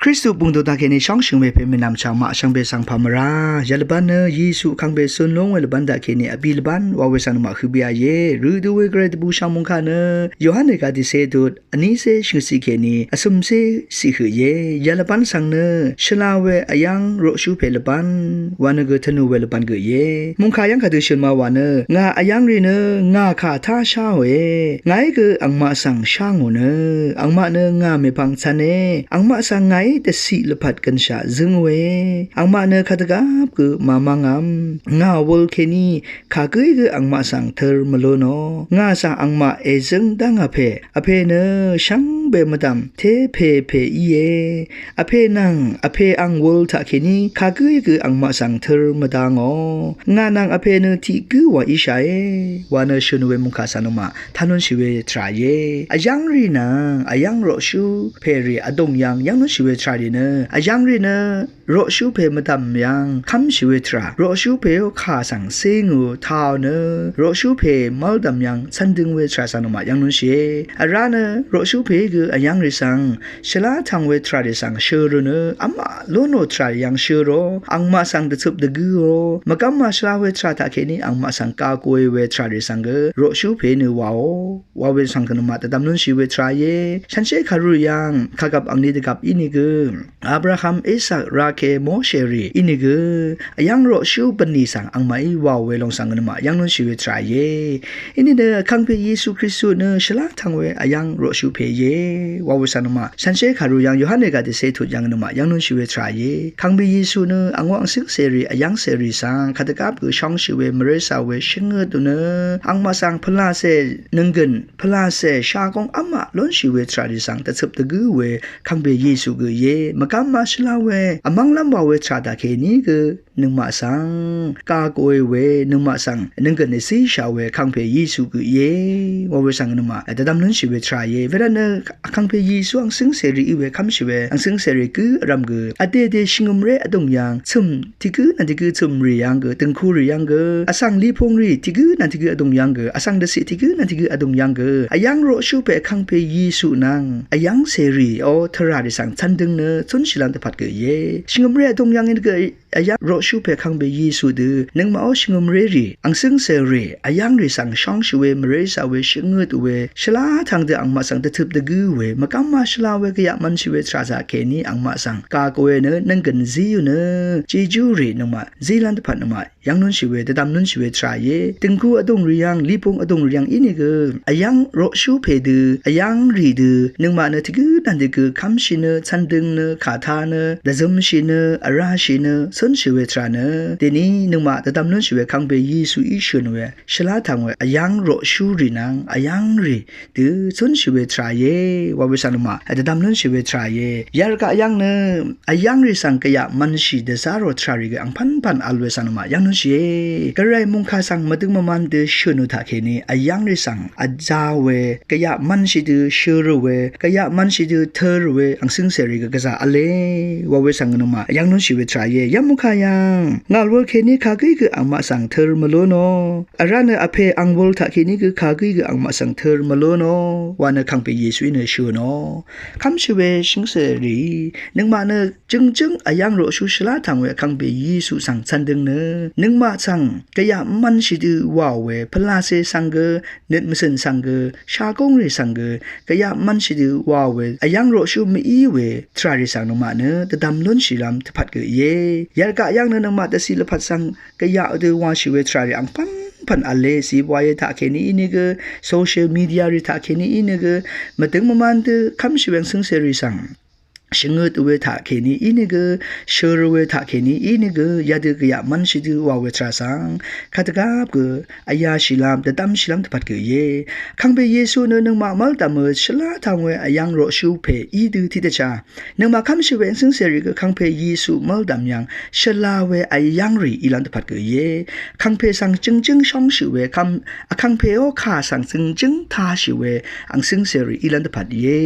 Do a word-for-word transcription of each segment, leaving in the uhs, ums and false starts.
Kristu pungdò taqkèní shóngshø̀ng we pè mènàm chàng maq shvngbe svng pà mvrá yalvbán nø Yesu vkàngpè cun lúng we lvbán taqkèní vbì lvbán wa we svng nø maq høbí a íe. Rø dø we gvray dvbù shvngmung kaq nø Yohan rì gà dìcé dut vnícé shvngøtciq kèní vcø̀mcé ciq høq íe. Yalvbán svng nø shvla we vyáng roqshú pè lvbán wa nø gø tvnù we lvbán gø íe. Mungkà yv́ng kàdø shø̀n ma wà nø ngà vyáng rì nø ngà kà tá sháòe. Ngàí gø angmaq svng shá ngò nø angmaq nø ngà mèpvng cv̄ne. Angmaq svng ngàí dvciq lvpat gønshaq zǿngòe. Angmaq nø kadvgvp gø màmv́ngv̄m. Ngà wul kèní kagǿí gø angmaq svng tør mvlú nò. Ngà svng angmaq èzǿng dv́ngà pè. Vpè nø shvngbe mvdv̀m té pè pè íe. Vpè nvng vpè ang wul taqkèní kagǿí gø angmaq svng tør mvdvngò. Ngà nvng vpè nø tiq gǿ wà íshàe. Wa nø shø̀n we mungkà svng nø maq tá núnshì we tvrà íe. Vyáng rì nvng vyáng roqshú pè rì vdùng yv́ng yv́ng núnshì we tvrà rì nø vyáng rì nø roqshú pè mvdv̀m yv́ng kv́mshì we tvrà. Roqshú pè ó kà svng cé ngø taò nø roqshú pè mv́ldv̀m yv́ng cv́ndøng we tvrà svng nø maq yv́ng núnshìe. Vrá nø roqshú pè gø vyáng rì svng shvlá tvng we tvrà rì svng shø̄ rø nø vmaq lónò tvrà yv́ng shø̄ rò angmaq svng dvcøp dvgǿ rò mvgv́m màshvla we tvrà taqkèní angmaq svng kagòe we tvrà rì svng gø roqshú pè nø wàò. Wa we svng gø nø maq dvdvm núnshì we tvrà íe. Shànshér kàru yv́ng kàgvp angni dvgvp ínìgø Abraham, Isak, Rakel, Moshe rì ínìgø vyáng roqshú bvnì svng angmaqí wàò we lòng svng gø nø maq yv́ng núnshì we tvrà íe. Ínìnø vkàngpè Yesu Kristu nø shvlá tvng we vyáng roqshú pè íe. Wa we svng nø maq shànshér kàru yv́ng Yohan rì gà dìcé tut yv́ng nø maq yv́ng núnshì we tvrà íe. Vkàngpè Yesu nø angwaq angcǿng cèrì vyáng cèrì svng kadvgvp gø shóngshì we mvrécà we shvngøt dø nø angmaq svng pvlacè nønggø̀n pvlacè shagóng vmaq lónshì we tvrà rì svng dvcøp dvgǿ we vkàngpè Yesu gø íe. Mvgv́m màshvla we vmv́nglv́m wa we tvrà taqkèní gø nøngmaq svng kagòe we nøngmaq svng nønggø̀n èzíshà we vkàngpè Yesu gø íe. Wa we svng nø maq dvdvm núnshì we tvrà íe. Wervtnø vkàngpè Yesu angcǿng cèrì í we kv́mshì we angcǿng cèrì gǿ vrv̀m gø vdèdè shvngø̀mré vdùng yv́ng cø̀m tiq gǿ nvng tiq gǿ cø̀m rì yv́ng gø dø̀ngku rì yv́ng gø vsvng lipung rì tiq gǿ nvng tiq gǿ vdùng yv́ng gø vsvng dvciq tiq gǿ nvng tiq gǿ vdùng yv́ng gø vyáng roqshú pè vkàngpè Yesu nvng vyáng cèrì ó tvrà rì svng cv́ndøng nø cúnshìlv́m dvpvt gø íe. Shvngø̀mré vdùng yv́ng nø gø vyáng roqshú pè vkàngpè Yesu dø nøngmaqó shvngø̀mré rì angcǿng cèrì vyáng rì svng shóngshì we mvrécà we shvngøt we shvlá tvng dø angmaq svng dvcøp dvgǿ we mvgv́m màshvla we gvyaq mv̄nshì we tvrà taqkèní angmaq svng kagòe nø nønggø̀n zíò nø jejú rì nøngmaq zílv́m dvpvt nø maq yv́ng núnshì we dvdvm núnshì we tvrà íe. Dø̀ngku vdùng rì yv́ng lipung vdùng rì yv́ng ínìgø vyáng roqshú pè dø vyáng rì dø nøngmaq nø tiq gǿ nvng tiq gǿ kv́mshì nø cv́ndøng nø kàtá nø dvzømshì nø vrashì nø cúnshì we tvrà nø dèní nøngmaq dvdvm núnshì we vkàngpè Yesu í shø̀n we shvlá tvng we vyáng roqshú rì nvng vyáng rì dø cúnshì we tvrà íe. Wa we svng nø maq dvdvm núnshì we tvrà íe. Yarvgaq yv́ng nø vyáng rì svng gvyaq mv̄nshì dvzá rò tvrà rì gø angpv́npv̀n vl we svng nø maq yv́ng núnshìe. Gvray mungkà svng mvdøng mvman dø shø̀n ò taqkèní vyáng rì svng vzá we gvyaq mv̄nshì dø shø̄ rø we gvyaq mv̄nshì dø tø̄ rø we angcǿng cèrì gø gvzà v̄le. Wa we svng nø maq yv́ng núnshì we tvrà íe. Yv́ng mungkà yv́ng ngà wul kèní kagǿí gø angmaq svng tør mvlú nò. Vrá nø vpè ang wul taqkèní gø kagǿí gø angmaq svng tør mvlú nò. Wa nø vkàngpè Yesuí nø shø̀ nò. Kv́mshì we shvngøt cèrì nøngmaq nø jøngjǿng vyáng roqshú shvlá tvng we vkàngpè Yesu svng cv́ndøng nø nøngmaq svng gvyaq mv̄nshì dø wàò we pvlacè svng gø nøt mvcø̀n svng gø shagóng rì svng gø gvyaq mv̄nshì dø wàò we vyáng roqshú mv-í we tvrà rì svng nøngmaq nø dvdvm lúnshìlv́m dvpvt gø íe. Yarvgaq yv́ng nø nøngmaq dvciq lvpat svng gvyaq dø wàshì we tvrà rì angpv́npv̀n v̄le cìí bwae taqkèní ínìgø social media rì taqkèní ínìgø mvdøng mvman dø kv́mshì we angcǿng cèrì svng shvngøt we taqkèní ínìgø shø̄ rø we taqkèní ínìgø yadø gvyaq mv̄nshì dø wàò we tvrà svng kadvgvp gø vyashìlv́m dvdvmshìlv́m dvpvt gø íe. Vkàngpè Yesu nø nøngmaq mv́ldv̀mø shvlá tvng we vyáng roqshú pè í dø tiqdvchá nøngmaq kv́mshì we angcǿng cèrì gø vkàngpè Yesu mv́ldv̀m yv́ng shvla we vyáng rì ílv́m dvpvt gø íe. Vkàngpè svng jøngjǿng shóngshì we kv́m vkàngpèó kà svng jøngjǿng tāshì we angcǿng cèrì ílv́m dvpvt íe.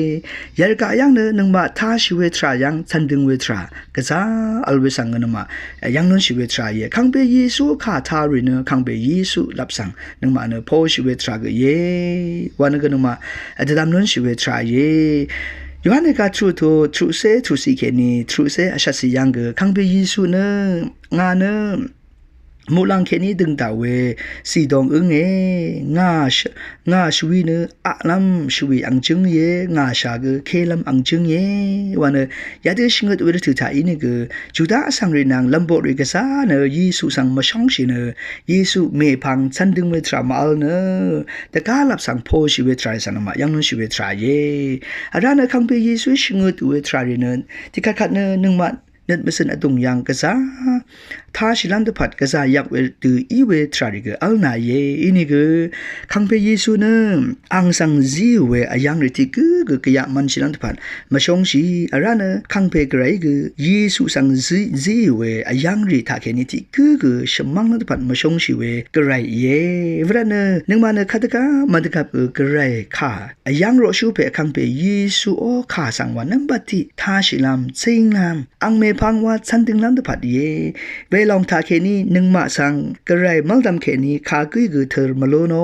Yarvgaq yv́ng nø nøngmaq tāshì we tvrà yv́ng cv́ndøng we tvrà gvzà vl we svng nøngmaq yv́ng lúnshì we tvrà íe. Vkàngpè Yesu kà tā rì nø vkàngpè Yesu lap svng nøngmaq nø poshì we tvrà gø íe. Wa nø gø nøngmaq dvdvm lúnshì we tvrà íe. Yohan dvgaq truq to truqsé truqsiq kèní truqsé vshvtsi yv́ng gø kàngpè Yesu nø ngà nø muqlàng kèní døngdaq we zìdong ǿnge, ngà shvwi nø aqlv́m shvwi ang jǿng íe, ngà shà gø kelv́m ang jǿng íe wa nø yadø shvngøt we rvtø̀ taq ínìgø Juda vsvng rì nvng lv̀mboq rì gvzà nø Yesu svng mvshóngshì nø Yesu mèpvng cv́ndøng we tvrà mv-vl nø dvgá lap svng poshì we tvrà svng nø maq yv́ngnønshì we tvrà íe. Vrá nø kàngpè Yesu shvngøt we tvrà rì nø tiqkvt kvt nø nøngmaq nøt mvzøn vdùng yv́ng gvzà táshìlv́m dvpvt gvzà yvk we dø í we tvrà rì gø v́l nà íe. Inìgø kàngpè Yesu nø ang svng zíò we vyv́ng rì tiq gǿ gø gvyaq mvnshìlv́m dvpvt mvshóngshì. Vrá nø kàngpè gvray gø Yesu svng zí zíò we vyv́ng rì taq kèní tiq gǿ gø shvmv́nglv́m dvpvt mvshóngshì we gvray íe. Vrá nø nøngmaq nø kadvgá mvdvgvp gø gvray kà vyv́ng roqshú pè kàngpè Yesu ó kà svng wa nv́mbat tiq táshìlv́m zínglv́m ang mèpvng wa cv́ndønglv́m dvpvt íe. Welòng taq kèní nøngmaq svng gvray mv́ldvm kèní kagǿí gø tør mvlú nò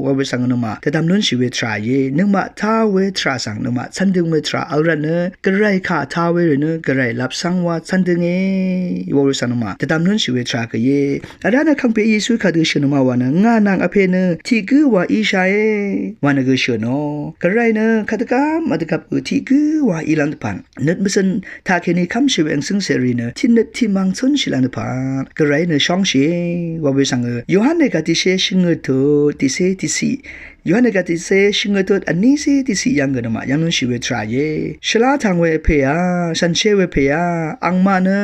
wa we svng nøngmaq dvdvm lúnshì we tvrà íe. Nøngmaq tá we tvrà svng nøngmaq cv́ndøng we tvrà v́l rvt nø gvray kà tá we rì nø gvray lap svng wa cv́ndønge wa we svng nøngmaq dvdvm lúnshì we tvrà gø íe. Vrá nø kàngpè Yesu kadø shø̀n nø maq wa nø ngà nvng vpè nø tiq gǿ wa íshàe wa nø gø shø̀n nò. Gvray nø kadvgá mvdvgvp gø tiq gǿ wa ílv́m dvpvt nøt mvzøn taq kèní kv́mshì we ang cǿngcè rì nø tiq nøt tiq mvng cúnshìlv́m dvpvt gvray nø shóngshìe wa we svng gø Yohan dvgaq tiqsé shvngøt tut tiqsé tiqsiq Yohan dvgaq tiqsé shvngøt tut vnísé tiqsiq yv́ng gø nøngmaq yv́ngnønshì we tvrà íe. Shvlá tvng we pè a, shànshér we pè a, angmaq nø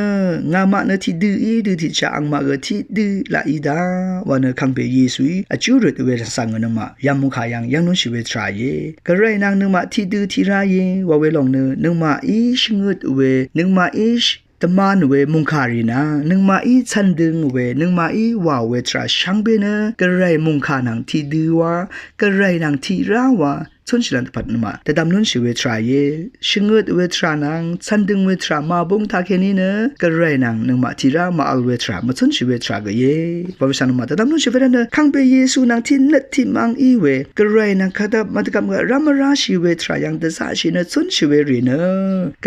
ngàmaq nø tiqdø í dø tiqchaq angmaq gø tiqdø laq í daq wa nø kàngpè Yesuí vjú røt we svng gø nøngmaq yamukà yv́ng yv́ngnønshì we tvrà íe. Gvray nvng nøngmaq tiqdø tiqrá íe wa welòng nø nøngmaqí shvngøt we nøngmaqí dvman we mòngkà rì nvng nøngmaqí cv́ndøng we nøngmaqí wàò we tvrà shvngbe nø gvray mòngkà nvng tiqdø wa gvray nvng tiqrá wa cúnshìlv́m dvpvt nøngmaq dvdvm lúnshì we tvrà íe. Shvngøt we tvrà nvng cv́ndøng we tvrà màbúng taq kèní nø gvray nvng nøngmaq tiqrá màvl we tvrà mvcúnshì we tvrà gø íe. Wa we svng nøngmaq dvdvm lúnshì we rvt nø kàngpè Yesu nvng tiq nøt tiq mvng í we gvray nvng kadvp mvdvgvp gø rv́m vrá shì we tvrà yv́ng dvzaqshì nø cúnshì we rì nø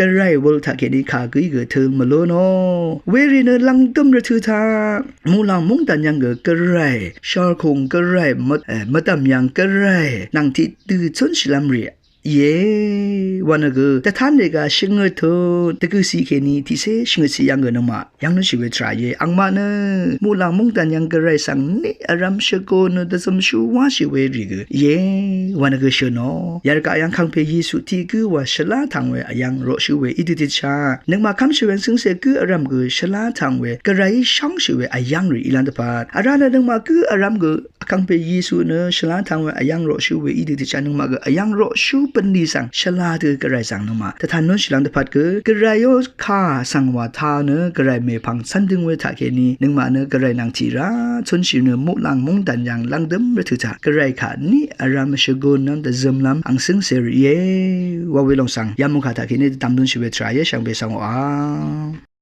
gvray wul taq kèní kagǿí gø tø̄l mvlú nò. Werì nø lv̀ngdø̀m rvtø̀ taq muqlàng móngdàn yv́ng gø gvray shvlkùng gvray mvdv̀m yv́ng gvray nvng tiqdø cúnshìlv́m rì íe wa nø gø dvtánrì gaq shvngøt tut dvgø̀ciq kèní tiqsé shvngøtciq yv́ng gø nøngmaq yv́ngnønshì we tvrà íe. Angmaq nø muqlàng móngdàn yv́ng gvray svng niq vrv̄m shvgù nø dvzømshú wáshì we rì gø íe wa nø gø shø̀n nò. Yarvgaq yv́ng kàngpè Yesu tiq gǿ wa shvlá tvng we vyv́ng roqshú we í dø tiqchaq nøngmaq kv́mshì we ang cǿngcè gǿ vrv̄m gø shvlá tvng we gvrayí shóngshì we vyv́ng rì ílv́m dvpvt vrá nø nøngmaq gǿ vrv̄m gø kàngpè Yesu nø shvlá tvng we vyv́ng roqshú we í dø tiqchaq nøngmaq gø vyv́ng roqshú bv̀nlì svng shvlá dø gvray svng nøngmaq dvtan lúnshìlv́m dvpvt gø gvray ó kà svng wa tá nø gvray mèpvng cv́ndøng we taq kèní nøngmaq nø gvray nvng tiqrá cúnshì nø muqlàng móngdàn yv́ng lv̀ngdø̀m rvtø̀ taq gvray kaq niq vrv̄m shvgù nv́m dvzømlv́m ang cǿngcè rì íe wa welòng svng yamukà taq kèní dvdvm lúnshì we tvrà íe shvngbe svng wa